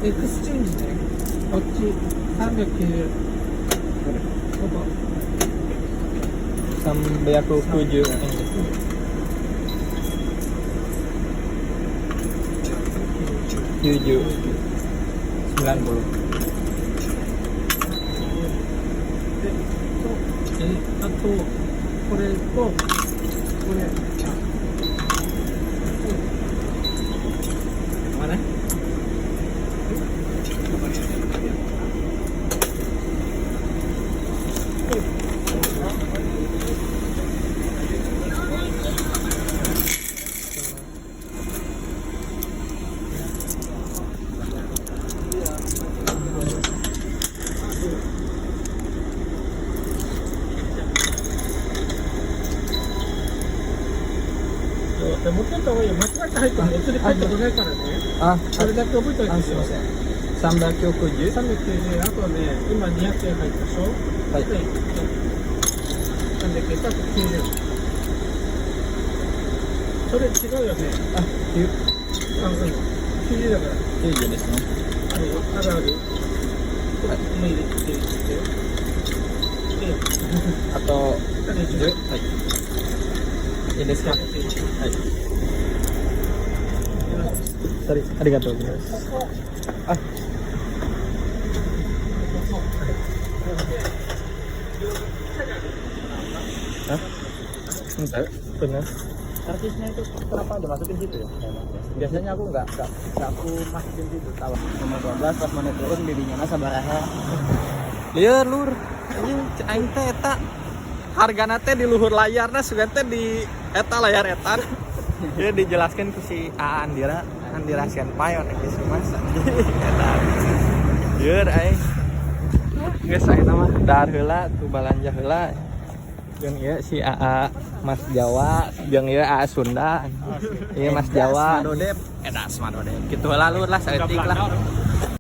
エクスチェンジね。こっち390。ここ。 390円です。90 90。で、と、あと、これと、これ。 Mana? で持ってった方がいいよ。間違って入ったらお釣り返ってこないからね。あ、それだけ覚えておいあ、て。すいません。390。 390円、あとね、今200円入ったでしょ。はい。で、390、あと90。それ違うよね。あ、9 あ、うん。90だから。 90ですね。あるよ。あるある。これ、もう入れて、入れて。で、あと、あと 10。はい。いいですか。はい。ありがとうございます。あ、hah? Enggak, benar. Karcisnya itu kenapa dimasukin situ ya? Biasanya aku nggak aku masukin situ. Tahu. Nomor 12 pas mana turun bibinya mah sabaraha. Lieur lur, anjing aing teh eta hargana teh di luhur layarna sugan teh di eta layar eta. Dia dijelaskan ku si A Andira, Andira Senpai onegaishimasu mas. Eta. Lieur aing. Geus ayeuna mah dahar heula tuh balanja heula. Jeung ieu si AA Mas Jawa, jeung ieu AA Sunda. Ieu Mas Jawa. Madodep. Eta Madodep. Kitu heula lur lah saeutik lah.